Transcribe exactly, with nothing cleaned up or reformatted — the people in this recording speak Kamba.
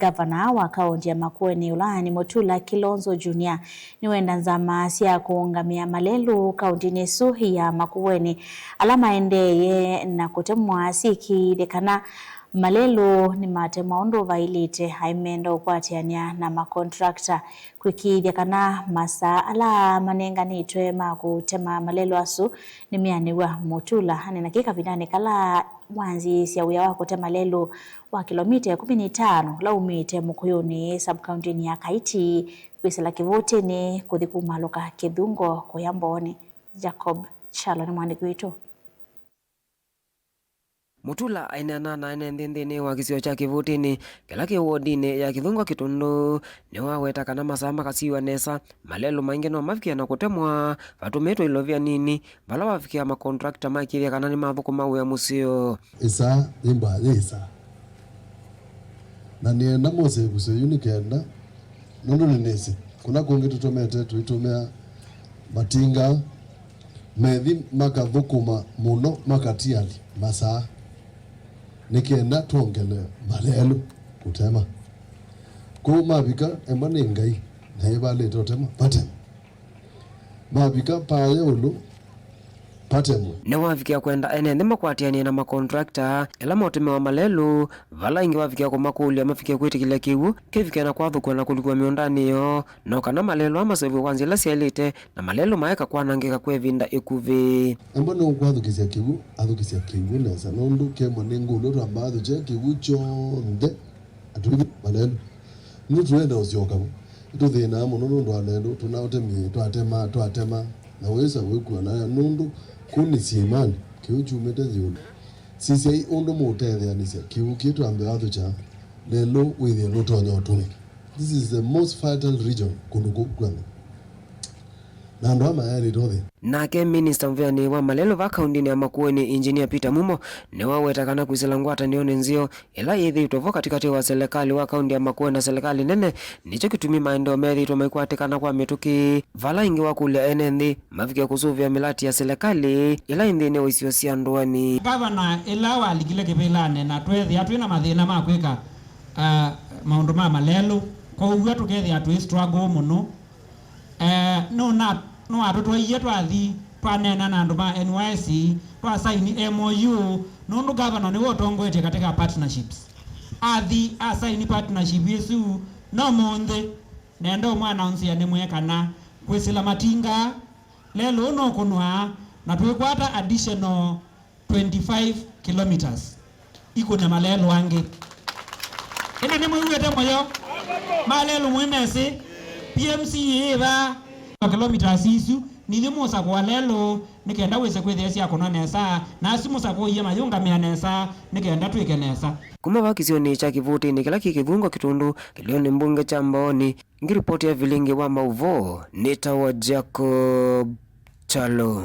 Ngavana wa kaũntĩ ya Makueni, ũla nĩ Mutula Kilonzo Junior, nĩwenda nzama sya kũũngamĩa malelũ kaũntĩnĩ ĩsu ya Makueni, ala maendeeye na kũtemwa syĩkĩĩthye kana malelũ nĩmatemwa ũndũ vaĩlĩte. Aimenda ũkwatĩanĩa na makontrakta kwĩkĩĩthya kana masaa ala manenganĩtwe ma kũtema malelũ asu nĩmeanĩw'a. Mutula aneena kĩ kavindanĩ kala wanzĩĩsya wĩa wa kũtema lelũ wa kĩlomita ĩkũmi na itano ũla umĩte Mũkũyũnĩ, sub-kaũntĩnĩ ya Kaiti, kwĩsĩla Kĩvũtĩnĩ, kũthi kumaalũka Kĩthungo kũya Mbooni. Jacob Chalo nĩ mwandĩki witũ. Mutula aineena na ene nthĩ nthĩnĩ wa kĩsio kya Kĩvũtĩnĩ kĩla kĩ wodinĩ ya Kĩthungo Kĩtũndũ, nĩwaweta kana masaa makasiwa nesa, malelũ maingĩ no mavike na kũtemwa vatũmĩtwe ilovia nini, vala wavikĩa makontrakta maĩkĩĩthya kana nĩmathũkũma wĩa mũseo. Ĩsaa yĩmbaa yĩ ĩsaa. Na nĩenda mose ĩvuso yĩu nĩ kenda, nũndũ nĩnĩsĩ kũla kũngĩ tũtomete tũitũmĩa matinga, methi makathũkũma mũno makatiali masaa, nĩ kenda twongele malelũ kũtema. Kwoou mavika, ema nĩ Ngai, na ĩvalĩte ũtema, vatema. Mavika paya ĩũlũ, patemwe. Nĩwavikĩa kwenda ene nthĩ makwatĩanĩe na makontrakta ĩla maũtũmĩawa malelũ, vala ĩngĩ wavikĩa kũmakũlya mavikĩe kwĩtĩkĩlya kĩw'ũ kĩvike na kwathũkwa na kũlikwa mĩũndanĩ yoo, no kana malelũ aa maseũvw'e kwa nzĩa ila syaĩlĩte, na malelũ maeka kwanangĩka kwa ĩvinda ĩkuvĩ. Embwa nĩũkwathũkĩsya kĩw'ũ, athũkĩsya kĩw'ũ nesa, nũndũ kemwa nĩ ngũlũ twambaa thũkya kĩw'ũ kyonthe. Atũithi malelũ. Nũndũ tũenda ũsyoka vo. Nĩtũthĩnaa mũno nũndũ wa lelũ, tũnaũtemie, twatema, twatema, na wĩsa wĩkua na nũndũ kũu nĩ syĩmanĩ, kĩw'ũ kyumĩte yĩũlũ. Sisyai ũndũ mũũtetheanĩsya kĩw'ũ kĩĩ twambe wathũkya lelũ wĩthĩe nũtonya ũtũmĩka. This is the most fertile region kũndũ kũu kw'onthe. Na andũ aa mayaĩlĩte ũthĩ. Nake minista mũvĩanĩ wa malelũ va kaũntĩnĩ ya Makueni, Engineer Peter Mumo, nĩwaweta kana kwĩsĩla ngwatanĩonĩ nzeo ĩla yĩthĩĩtwe vo katĩkatĩ wa selekalĩ wa kaũntĩ ya Makueni na selekalĩ nene nĩkyo kĩtumi maendeeo methĩĩtwe maikwatĩkana kwa mĩtũkĩ, vala ĩngĩ wakũlya ene nthĩ mavike kũsũvĩa mĩlati ya selekalĩ ĩla ĩ nthĩnĩ wa isio sya ndũanĩ. Ngavana ĩla walikile kĩvĩlanĩ na tweethĩa twĩ na mathĩna ma kwĩka, ah, maũndũ ma malelũ, kwoou tũkethĩa twĩ struggle mũno. Eh, nũna-, nũatũtwaie twathi twaneena na andũ ma N Y S, twasaini M O U, nũndũ ngavana nĩwe ũtongoetye katika partnerships. Athi asaini partnership ĩsu, no mũnthĩ nenda ũmwanaũnsĩa nĩmwĩe kana kwĩsĩla matinga, lelũ ũũ nũkũnwa na twĩkwata additional twenty-five kilometres ikũne malelũ angĩ. Ĩndĩ nĩmwĩw'ĩte mũyo, malelũ mwĩmesĩ, P M C yĩva? Kilometres isu, nithyĩ mũsakũa lelũ nĩ kenda wĩse kwĩthĩa syakũnwa nesa, na asu mũsakũie mayũngamĩa nesa nĩ kenda twĩke nesa. Kuma va kĩsionĩ kya Kĩvũtĩnĩ kĩla kĩ Kĩthungo Kĩtũndũ, kĩlĩonĩ mbunge kya Mbooni, ngĩripoti ya vilingi wa maũvoo, nĩtawa Jacob Chalo.